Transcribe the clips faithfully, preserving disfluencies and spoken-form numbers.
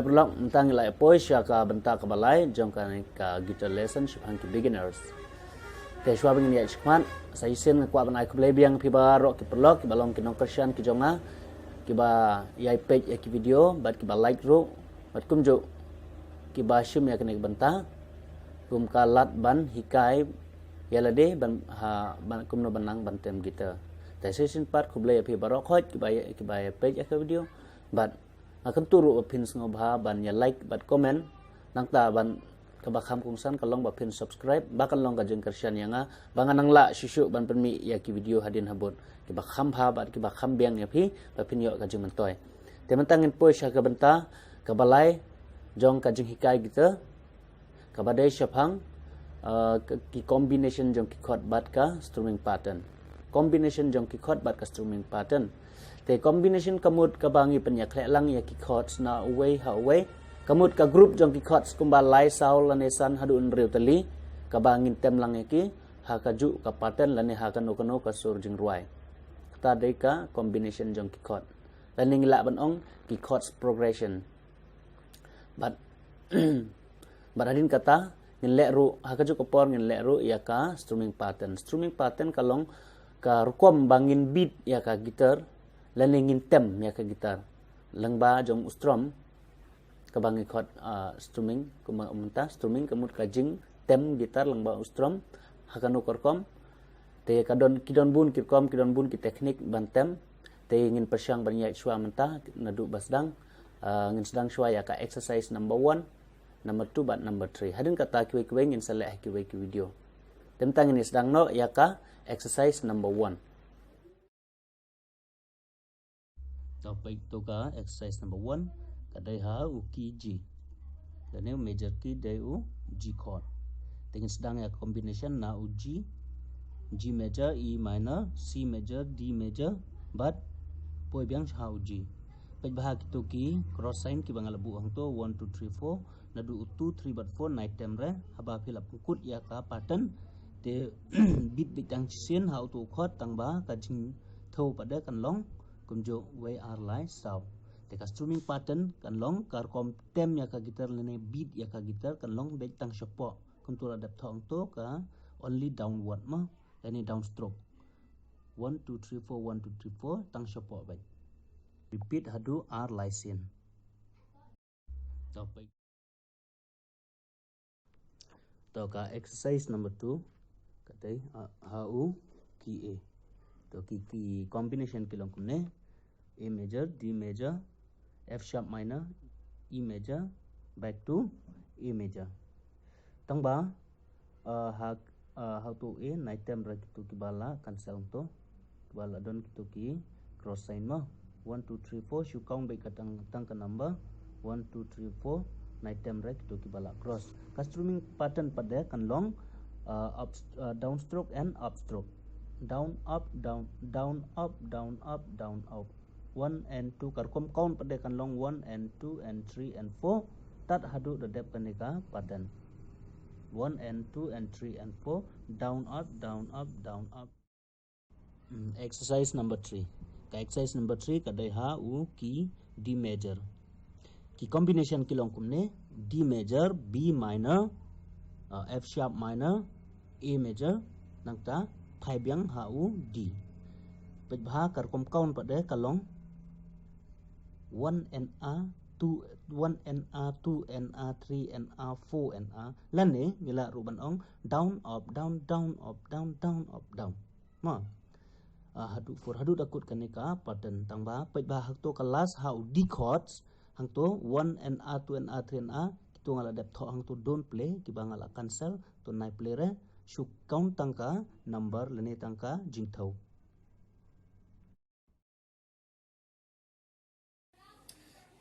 Paralok, mynta ngi la ïa poi sha ka bynta kaba lai jong kane ka guitar lesson shaphang ki beginners. Te shuwa ba ngin ïa shakmat, sa shisien nga kwah ban ai khublei biang ïa phi baroh ki paralok kiba long ki nongkyrshan ki jong nga, kiba ïa peit ïa ki video bad kiba like ruh, bad kumjuh kiba shim ïa kane ka bynta kum ka lad ban hikai ïa lade ban ha, ban kumno ban nang ban tem guitar. Te sa shisien pat khublei ïa phi baroh khoit kiba ïa, kiba ïa peit ïa ka video. Bad nga kyntu ruh ba phin sngewbha ban ïa like bad comment. Nangta ban kaba kham kongsan ka long ba phin subscribe ba kan long ka jingkyrshan ïa nga ba ngan nang lah shuh shuh ban pynmih ïa ki video hadien habud kiba kham bha bad kiba kham biang ïa phi ba phin ïoh ka jingmyntoi. Te mynta ngin poi sha ka bynta kaba lai jong ka jinghikai guitar, kaba dei shaphang, uh, ki combination jong ki chord bad ka strumming pattern. Combination jong ki chord bad ka strumming pattern. Te combination ka mut kaba ngi pynïakhleh lang ïa ki chords na uwei ha uwei. Ka mut ka group jong ki chords kumba lai, saw lane san haduh hynriew tylli, kaba ngin tem lang ïa ki ha kajuh ka pattern lane ha kano kano ka sur jingrwai. Kata dei ka combination jong ki chord. Lane ngi lah ban ong ki chords progression. Bad, bad hadien kata ngin leh ruh, ha kajuh ka por ngin leh ruh ïa ka strumming pattern. Strumming pattern ka long ka rukom ba ngin beat ïa ka guitar lane ngin tem ïa ka guitar lyngba jong u strum. Kaba ngi khot, ah, strumming, kumba mynta strumming ka mut ka jingtem guitar lyngba u strum ha kano ka rukom. Te ka don, ki don bun ki rukom, ki don bun ki teknik ban tem. Te ngin pyrshang ban ïaid shuwa mynta naduh ba sdang. Ah, ngin sdang shuwa ïa ka exercise number one, number two bad number three. Hadien kata kiwei kiwei ngin sa leh ha kiwei ki video. Te mynta ngin ïa sdang noh ïa ka exercise number one. To peit to ka exercise number one, ka dei ha u key G. Lane u major key dei u G chord. Te ngin sdang ïa combination na u G, G major, E minor, C major, D major, bad poi biang sha u G. Peit bha ha kito ki cross sign kiba nga la buh hangto, one, two, three, four, naduh u two, three bad four nai tem re, haba phi la pynkut ïa ka pattern, te beat beit tang shisien ha uto u chord tang ba ka jingthew pat de kan long kumjuh wei ar lai saw. Te ka strumming pattern kan long ka rukom tem ïa ka guitar lane beat ïa ka guitar kan long beit tang shapoh. Kumto la dep thoh hangto ka only downward mo, lane downstroke. One, two, three, four, one, two, three, four, tang shapoh beit. Repeat haduh ar lai sien. To peit. To ka exercise number two, ka dei, ah, ha u key A. To ki, ki combination ki long kumne: A major, D major, F sharp minor, E major, back to A major. Tang ba, ah, ha, ah, ha uto u A nai tem re kito kiba la cancel hangto. Kiba la don kito ki cross sign mo. One, two, three, four, shu count beit ka tang, tang ka number. One, two, three, four, nai tem re kito kiba la cross. Ka strumming pattern pat de kan long, ah, up, ah, downstroke and upstroke. Down, up, down, down, up, down, up, down, up. One and two, ka rukom count pat de kan long one and two and three and four. Tad haduh da dep kane ka pattern. One and two and three and four, down, up, down, up, down, up. Hmm, exercise number three. Ka exercise number three ka dei ha u key D major. Ki combination ki long kumne: D major, B minor, uh, F sharp minor, A major, nangta phai biang ha u D. Peit bha ka rukom count pat de ka long one and a, two, one and a, two and a, three and a, four and a. Lane ngi lah ruh ban ong down, up, down, down, up, down, down, up, down. Ma. Ah, haduh four, haduh da kut kane ka pattern. Tang ba peit bha hangto ka last ha u D chords, hangto one and a, two and a, three and a, kito nga la dep thoh hangto don't play, kiba nga la cancel, to nai play re, shu count tang ka number lane tang ka jingthew.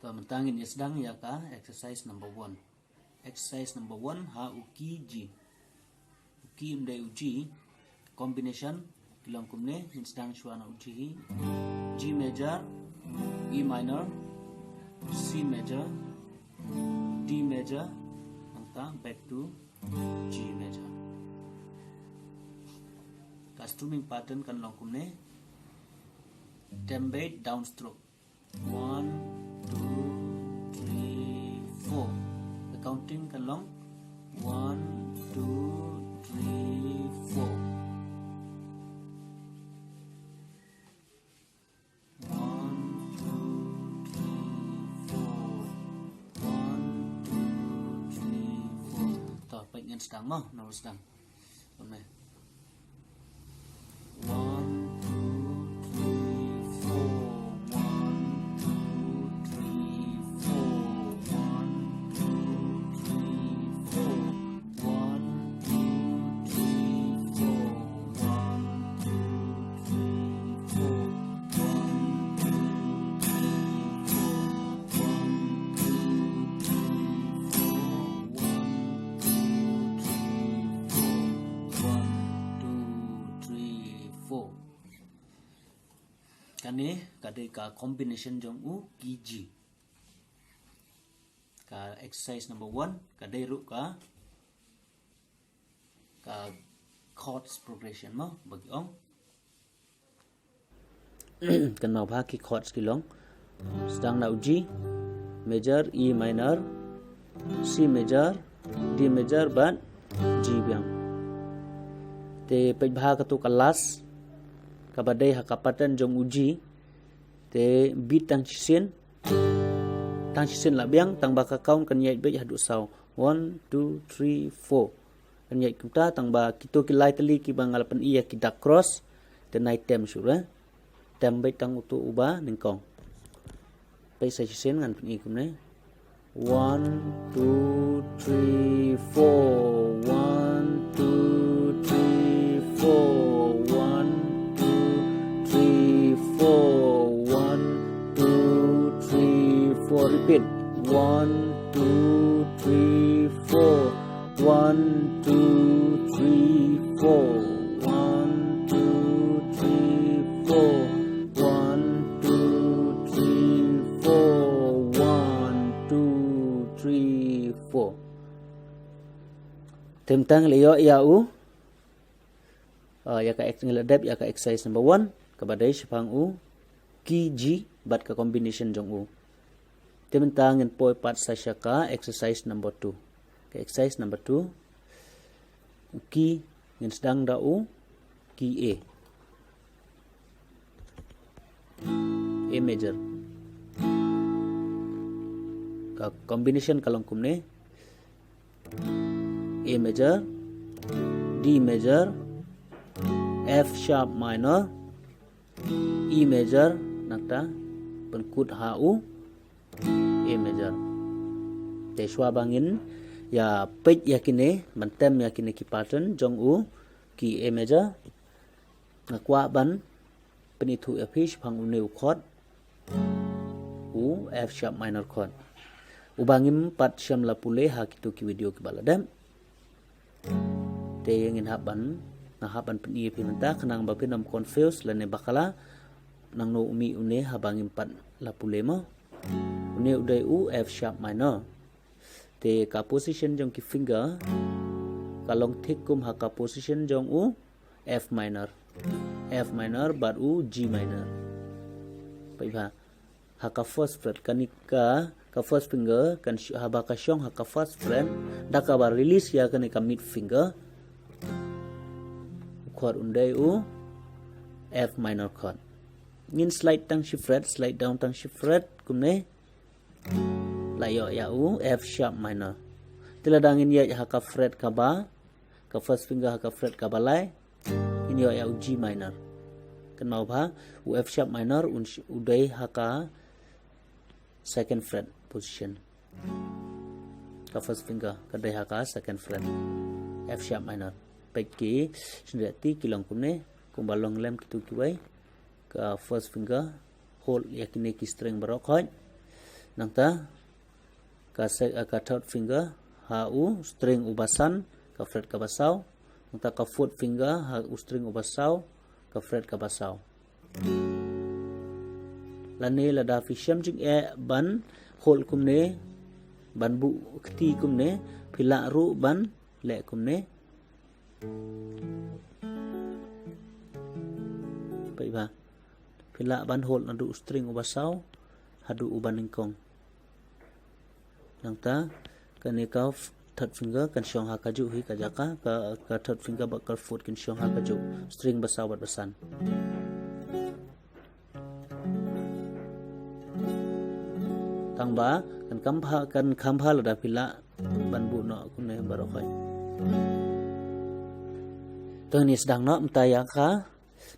To mynta ngin ïa sdang ïa ka exercise number one. Exercise number one ha u key G. U key um dei u G. Combination ki long kumne, ngin sdang shuwa na u G hi. G major, E minor, C major, D major, nangta back to G major. Ka strumming pattern kan long kumne. Tem beit downstroke. One, two, three, Counting ka long one, two, three, four. One, two, three, four. One, two, three, four. To, peit ngan sdang mo, ngan sdang. Kumne. One, two, three, four. One, two, three, four. One, two, three, four. One, two, three, four. One, two, three, four. One, two, three, four. One, two, three, four. One, two, three, four. One, two, three, four. Kane ka dei ka combination jong u key G. Ka exercise number one ka dei ruh ka, ka chords progression mo, ba ki ong. Kynmaw ba ki chords ki long, sdang na u G major, E minor, C major, D major bad G biang. Te peit ba ha katu ka last, kaba dei ha ka pattern jong u G, te beat tang shisien, tang shisien la biang, tang ba ka count kan ïaid beit haduh saw. One, two, three, four. Kan ïaid kumta, tang ba kito ki lai tylli kiba nga la pyni ïa ki dark cross, te nai tem shuh re. Tem beit tang utu uba nyngkong. Peit sa shisien ngan pyni kumne. One, two, three, four. One, two, three, four. One, two, three, four. One, two, three, four. Repeat. One, two, three, four. One, two, three, four. One, two, three, four. One, two, three, four. One, two, three, four. Te mynta ngi la ïoh ïa u, ah, ïa ka ex-, ngi la dep ïa ka exercise number one, kaba dei shaphang u key G bad ka combination jong u. Te mynta ngin poi pat sa sha ka exercise number two. Ka exercise number two, u key ngin sdang da u key A. A major. Ka combination ka long kumne. A major, D major, F sharp minor, E major, nangta pynkut ha u A major. Te shuwa ba ngin ïa peit ïa kine, ban tem ïa kine ki pattern jong u key A major, nga kwah ban pynithuh ïa phi shaphang une u chord, u F sharp minor chord, uba ngim pat shym la pule ha kito ki video kiba la dep. Te ngin hap ban, nga hap ban pyni ïa phi mynta khnang ba phin ym confuse lane ba ka la nangno u mih une haba ngim pat la pule mo. Une u dei u F sharp minor. Te ka position jong ki finger ka long thik kum ha ka position jong u F minor. F minor bad u G minor. Peit ba ha ka first fret, kane ka, ka first finger kan sh-, haba ka shong ha ka first fret, da kaba release ïa kane ka mid finger, u chord un dei u F minor chord. Ngin slide tang shi fret, slide down tang shi fret kumne. La ïoh ïa u F sharp minor. Te lada ngin ïaid ha ka fret kaba, ka first finger ha ka fret kaba lai, ngin ïoh ïa u G minor. Kynmaw ba u F sharp minor un sh-, u dei ha ka second fret position. Ka first finger ka dei ha ka second fret, F sharp minor. Peit ki shynriahti ki long kumne, kumba long lem kitu kiwei. Ka first finger hold ïa kine ki string baroh khoit. Nangta ka se-, ka third finger ha u string uba san, ka fret kaba saw. Nangta ka fourth finger ha u string uba saw, ka fret kaba saw. Lane lada phi shem jingeh ban hold kumne, ban buh kti kumne, phi lah ruh ban leh kumne. Peit ba phi lah ban hold naduh u string uba saw haduh uba nyngkong. Nangta Kane ka f-, third finger kan shong ha kajuh hi ka jaka, ka, ka third finger bad ka fourth kin shong ha kajuh. String ba saw bad ba san. Tang ba kan kham bha, kan kham bha lada phi lah ban buh noh kumne baroh khoit. To ngin sdang noh mynta ïa ka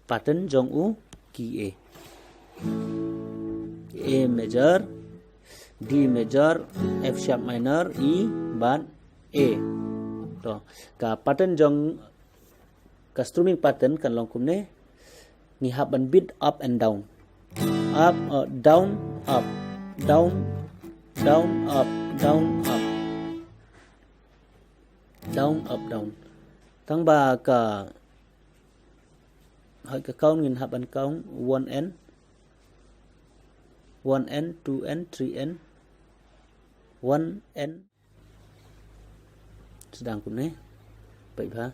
pattern jong u key A. A major, D major, F sharp minor, E bad A. To, ka pattern jong ka strumming pattern kan long kumne. Ngi hap ban beat up and down. Up, uh, down, up, down, down, up, down, up. Down, up, down. Tang ba ka, hoi ka count ngin hap ban count one and, one and, two and, three and, one and, sdang kumne. Peit bha.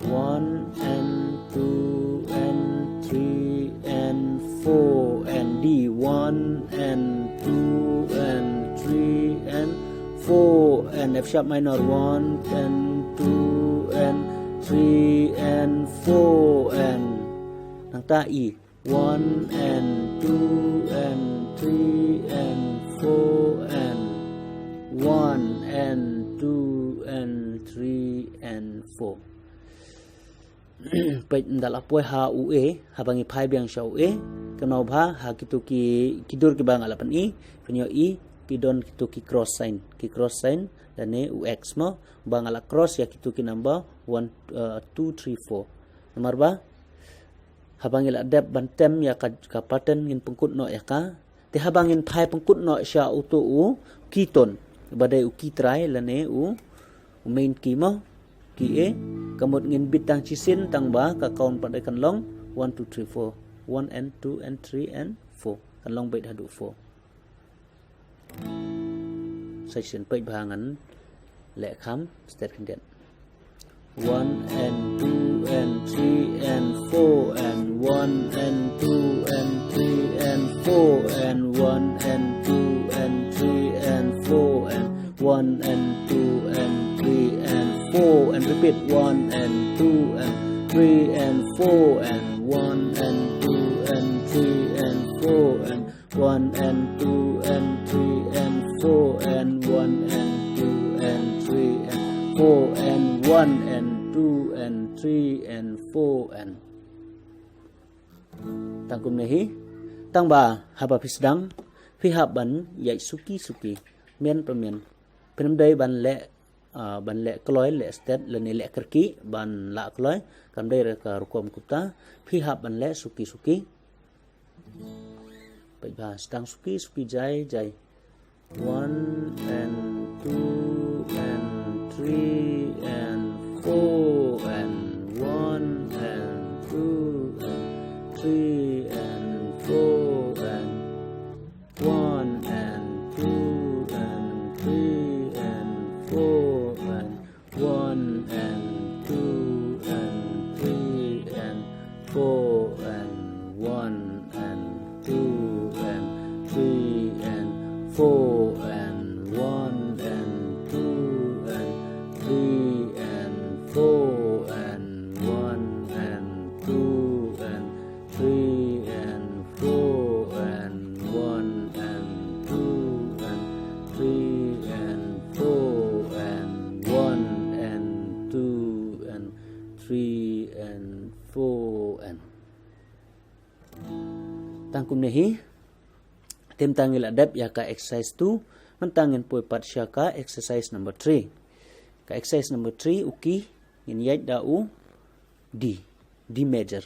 One and two and three and four and D. One and two and three and four and F sharp minor. One and two and three and four and, nangta E. One and two and three and four and one and two and three and four. Peit, ynda la poi ha u A, haba ngi phai biang sha u A, kynmaw bha ha kito ki, ki dur kiba nga la pyni, pynïoh i, ki don kito ki cross sign, ki cross sign, lane u X mo, ba nga la cross ïa kito ki number one, uh, two, three, four. Namar ba haba ngi la dep ban tem ïa ka, ka pattern ngin pynkut noh ïa ka. Te haba ngin phai pynkut noh sha uto u key tone, ba dei u key tri lane u, u main key mo, key A. Ka mut ngin beat tang shisien tang ba ka count pat dei kan long one, two, three, four. One and two and three and four. Kan long beit haduh four. Sa shisien peit bha ngan leh kham stet khyndiat. One and two and three and four and one and two and three and four and one and two and three and four and one and two and three and four and repeat one and two and three and four and one and two and three and four and one and two and three and four and one and two and three and four and one and two and three and four and. Tang kumne hi, tang ba haba phi sdang, phi hap ban ïaid suki suki, mian pa mian. Phin ym dei ban leh, ah, ban leh kloi, leh stet, lane leh kyrkieh, ban lah kloi, kam dei re ka rukom kumta, phi hap ban leh suki suki. Peit bha, sdang suki suki jai jai. One and two and three and four and one and two and three and four and one and two and three and four and one and two and three and four and one and two and three and four and one and two and three and four and one and two and three and four and one and two and three and four and one and two and three and four and. Tang kumne hi. Te mynta ngi la dep ïa ka exercise two, mynta ngin poi pat sha ka exercise number three. Ka exercise number three, u key ngin ïaid da u D, D major.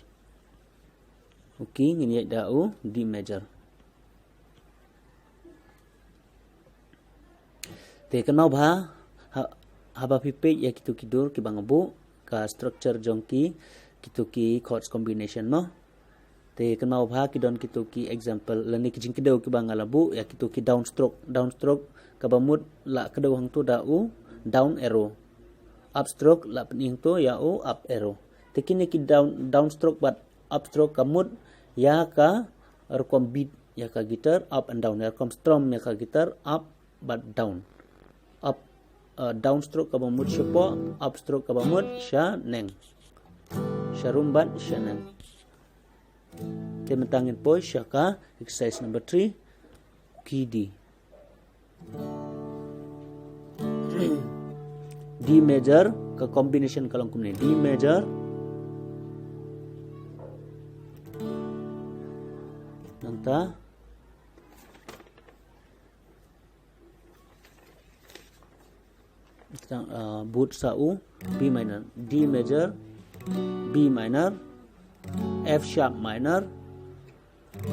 U key ngin ïaid da u D major. Te kynmaw bha, ha, haba phi peit ïa kito ki dur kiba nga buh, ka structure jong ki, kito ki chords combination mo. Te kynmaw bha ki don kito ki example, lane ki jingkdew kiba nga la buh, ïa kito ki downstroke, downstroke, kaba mut la kdew hangto da u down arrow. Upstroke la pyni hangto ïa u up arrow. Te kine ki down, downstroke bad upstroke ka mut ïa ka rukom beat ïa ka guitar, up and down, ïa rukom strum ïa ka guitar, up bad down. Up, uh, downstroke kaba mut shapoh, upstroke kaba mut sha neng. Sha rum bad sha neng. Te mynta ngin poi sha ka exercise number three. Key D. D major, ka combination ka long kumne. D major. Nangta. Tang, uh, bud sa u, B minor, D major, B minor, F sharp minor,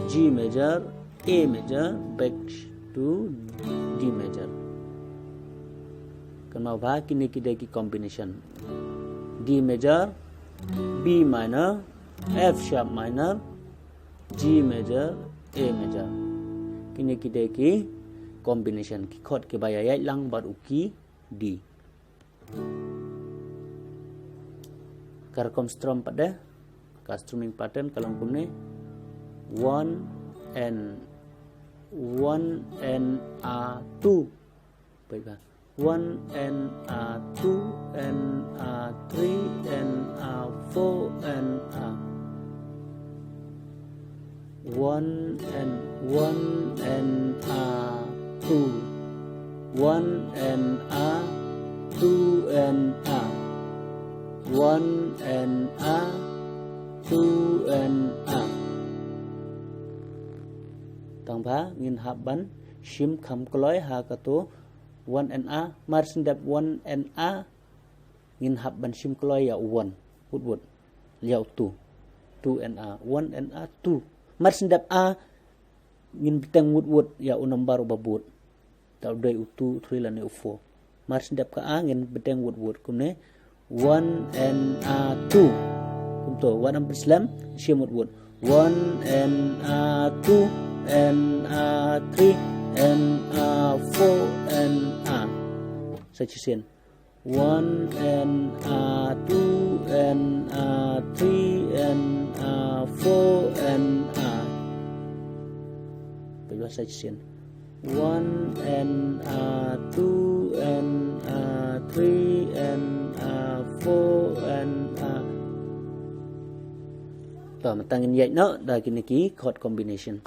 G major, A major, back to D major. Kynmaw ba kine ki dei ki combination. D major, B minor, F sharp minor, G major, A major. Kine ki dei ki combination, ki chord kiba ïaid lang bad u key D. Ka rukom strum pat de, ka strumming pattern ka long kumne. One and, one and a two. Baik ba. One and a two and a three and a four and a. One and, one and a two. One and a, two and a. One and a, two and a. Tang ba ngin hap ban shim kham kloi ha kato one and a, mar shen dep one and a, ngin hap ban shim kloi ïa u one. Wut wut. Ïa u two. Two and a. One and a, two. Mar shen dep a, ngin bteng wut wut ïa u number uba bud. Te u dei u two, u three lane u four. Mar shen dep ka a ngin bteng wut wut. Kumne. One and a two. Kumto. Wat ym pynslem, shim wut wut. One and a two and a three and a four and a. Sa shisien. One and a two and a three and a four and a. Peit ba sa shisien. One and a two and a three and a four and a. To, mynta ngin ïaid noh da kine ki chord combination.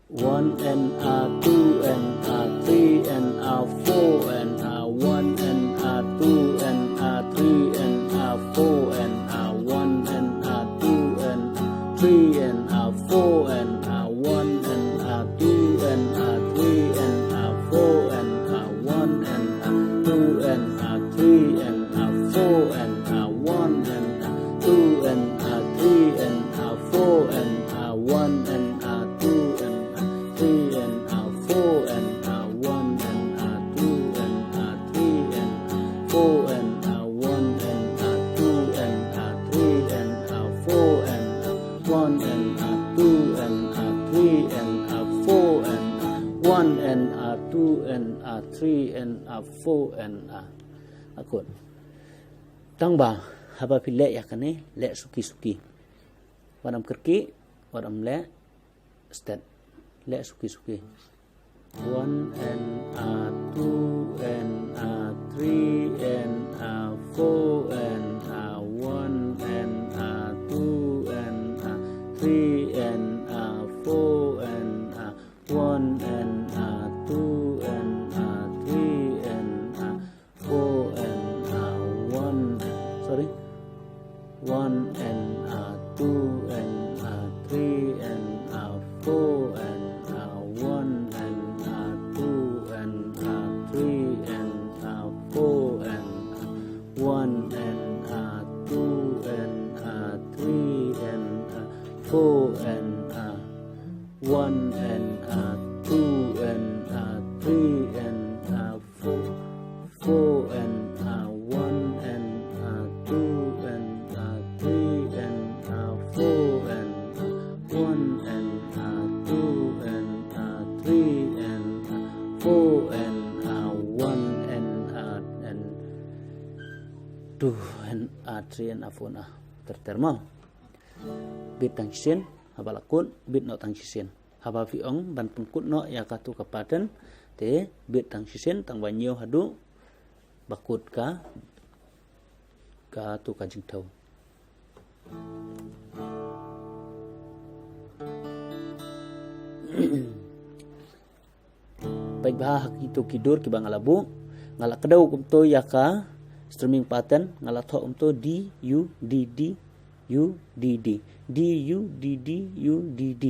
One and a two and a three and a four and a one and a two and a three and a four and a one and a two and a three and a four and a one and a two and a three and a four and a one and a two and a three and a four and a one and a two and a three and a four and a one and a two and a three and a four and a one and a two and a three and a four and a one and a two and a three and a four and a one and a two and a three and a four and a one and a two and a three and a four and a. Akut. Tang ba haba phi leh ïa kane, leh suki suki. Wat ym kyrkieh, wat ym leh stet. Leh suki suki. One and a two and a three and a four and a one and a two and a three and a four and a one and a two and a three and a four and a one. Sorry. One and a two and a three and a four and a one and a two and a three and a four and a one and a two and a three and a four and a one and a two and a three and a four, four and a one and a two and a three and a four and a one and a two and a three and a four and a one and a and two and a three and a four and a. Ter ter mo. Beat tang shisien, haba la kut, beat noh tang shisien. Haba phi ong ban pynkut noh ïa katu ka pattern, te bit tang shisien, tang ba ñiew haduh ba kut ka, katu ka jingthew. Peit bha ha kitu ki dur kiba nga la buh, nga la kdew kumto ïa ka strumming pattern, nga la thoh kumto D, U, D, D, U, D, D, D, U, D, D, U, D, D.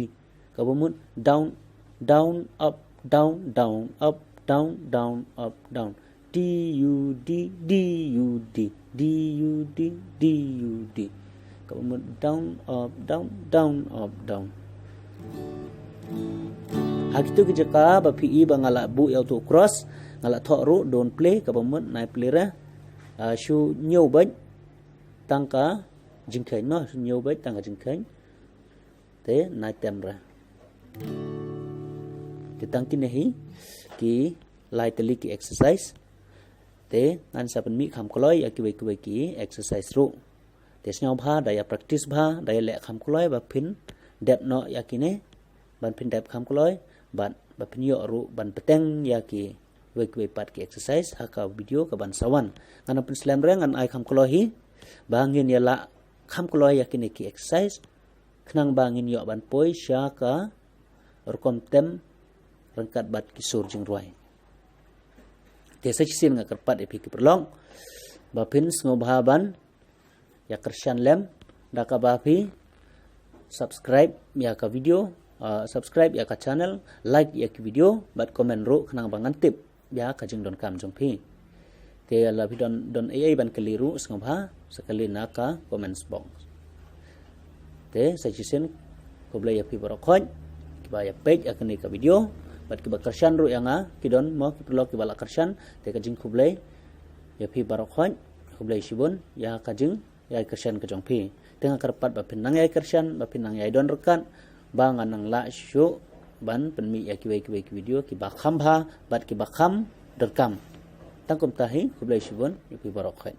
Kaba mut down, down, up, down, down, up, down, down, up, down. D, U, D, D, U, D, D, U, D, D, U, D. Kaba mut down, up, down, down, up, down. Ha kitu ki jaka ba phi i ba nga la buh ïa utu u cross, nga la thoh ruh don't play, kaba mut nai play re. Ah, shu ñiew beit tang ka jingkheiñ mo, shu ñiew beit tang ka jingkheiñ. Te nai tem re. Te tang kine hi ki lai tylli ki exercise. Te ngan sa pynmih kham kloi ïa kiwei kiwei ki exercise ruh. Te sngewbha da ïa practice bha, da ïa leh kham kloi ba phin dep noh ïa kine, ban phin dep kham kloi, bad ba phin ïoh ruh ban bteng ïa kiwei kiwei pat ki exercise ha ka video kaban sa wan. Ngan pynslem re, ngan ai kham kloi hi ba ngin ïa lah kham kloi ïa kine ki exercise, khnang ba ngin ïoh ban poi sha ka rukom tem ryngkat bad ki sur jingrwai. Te sa shisien nga kyrpad ïa phi ki paralok ba phin sngewbha ban ïa kyrshan lem da kaba phi subscribe ïa ka video, ah, subscribe ïa ka channel, like ïa ki video bad comment ruh, khnang ba ngan tip ïa ka jingdonkam jong phi. Te lada phi don, don ei ei ban kylli ruh, sngewbha sa kylli na ka comments box. Te sa shisien, khublei ïa phi baroh khoit kiba ïa peit ïa kane ka video bad kiba kyrshan ruh ïa nga, ki don mo ki paralok kiba la kyrshan. Te ka jingkhublei ïa phi baroh khoit, khublei shibun ïa ka jing ïa kyrshan ka jong phi. Te nga kyrpad ba phin nang ïa kyrshan, ba phin nang ïa don ryngkat, ba ngan nang lah shuh ban pynmih ïa kiwei kiwei ki video kiba kham bha bad kiba kham donkam. Tang kumta hi, khublei shibun ïa phi baroh khoit.